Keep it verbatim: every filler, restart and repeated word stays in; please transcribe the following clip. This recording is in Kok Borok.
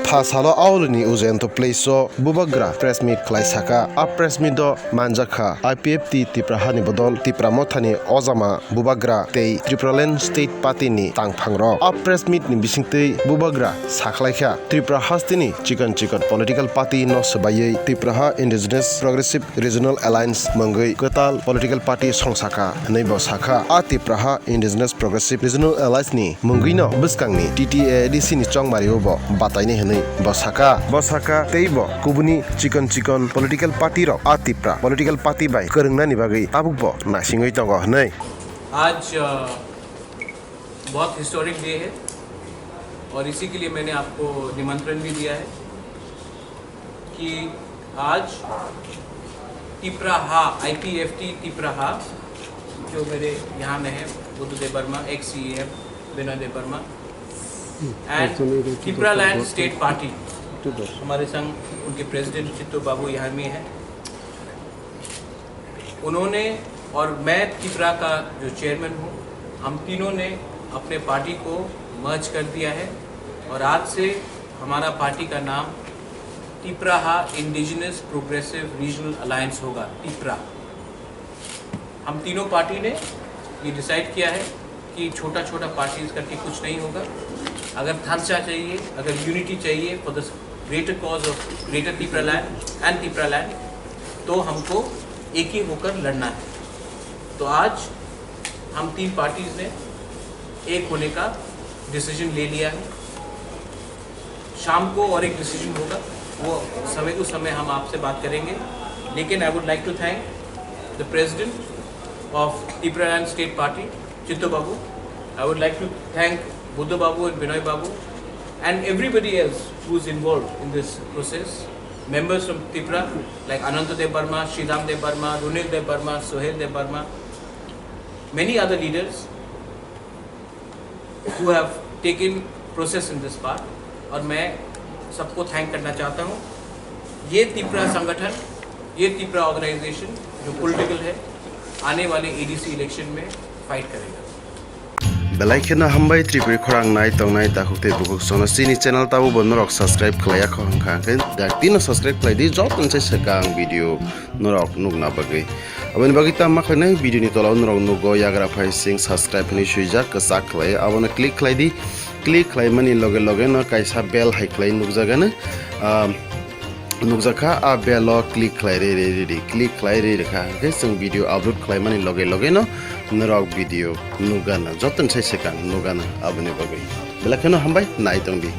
Ha salo Aulini Ujayanta Place o bubagra press meet khlai saka. A press meet o manjakha I P F T Tipra hani bodol Tipra Mothani ojama bubagra tei Tipraland State Party ni tangphangrok. A press meet ni bisingtwi bubagra sakhlaikha Tripura hasteni chikon chikon political party no swbaiwi Tipraha Indigenous Progressive Regional Alliance mungwi kwtal political party songsaka hwnwi bo sakha. A Tipraha Indigenous Progressive Regional Alliance ni mungwino bwskangni T T A D C ni chongmario bo bataini hwnwi bo sakha. Bo sakha tei bo kubuni chikon chikon political party rok a Tipra political party bai kwrwngnani bagwi tabuk bo naisingwi tongo hwnwi. आज अ, बहुत historic day है और इसी के लिए मैंने आपको निमंत्रण भी दिया है कि आज टिपराहा, आईपीएफटी टिपराहा, जो मेरे यहाँ में है, बुद्धदेव वर्मा, एक्स सीईएम विनय देव वर्मा, एंड टिपरालैंड स्टेट पार्टी, हमारे संग उनके प्रेसिडेंट चित्तू बाबू यहाँ में है। उन्होंने और मैं, तिपरा का जो चेयरमैन हूँ, हम तीनों ने अपने पार्टी को मर्ज कर दिया है और आज से हमारा पार्टी का नाम टिपराहा इंडिजिनस प्रोग्रेसिव रीजनल अलायंस होगा, टिपरा। हम तीनों पार्टी ने ये डिसाइड किया है कि छोटा छोटा पार्टीज करके कुछ नहीं होगा। अगर थर्चा चाहिए, अगर यूनिटी चाहिए for the greater cause of Greater Tipraland and Tipraland, तो हमको एक ही होकर लड़ना है। तो आज हम तीन पार्टीज ने एक होने का डिसीजन ले लिया है। शाम को और एक डिसीजन होगा, वो समय, उस समय हम आपसे बात करेंगे। लेकिन I would like to thank the president of Tipraland State Party, Chitto Babu. I would like to thank Buddha Babu and Binoy Babu and everybody else who's involved in this process. Members from Tipra like Ananta Dev Barma, Sridham Dev Barma, Runil Dev Barma, Sohel Dev Barma, many other leaders who have taken process in this part, और मैं सबको थैंक करना चाहता हूँ। ये तिपरा संगठन, ये तिपरा ऑर्गेनाइजेशन जो पॉलिटिकल है, आने वाले एडीसी इलेक्शन में फाइट करेगा। Belai kheno hambai Tripuri khorang nai tongnai takhuk tei bukhuk sono chini channel tabo bo norok subscribe khlaiya kho hwnkha hwnkhe da tino subscribe khlai di jotoni se swkang video norok nukna bagwi. Aboni bagwi tamo khlainai video ni tola o norok nugo yagra phai sing subscribe hinwi swijak kwchak khlai abono click khlai di. Click khlaimani loge loge no kaisa bell hai khlai nukjagano. Ah, nukjakha, a bell o click khlai re re re di, click khlai re re kha hwnkhe chwng video upload khlaimani loge loge no norok video nukgana, jotoni sai swkang nukgana. Aboni bagwi belai kheno hambai nai tong di.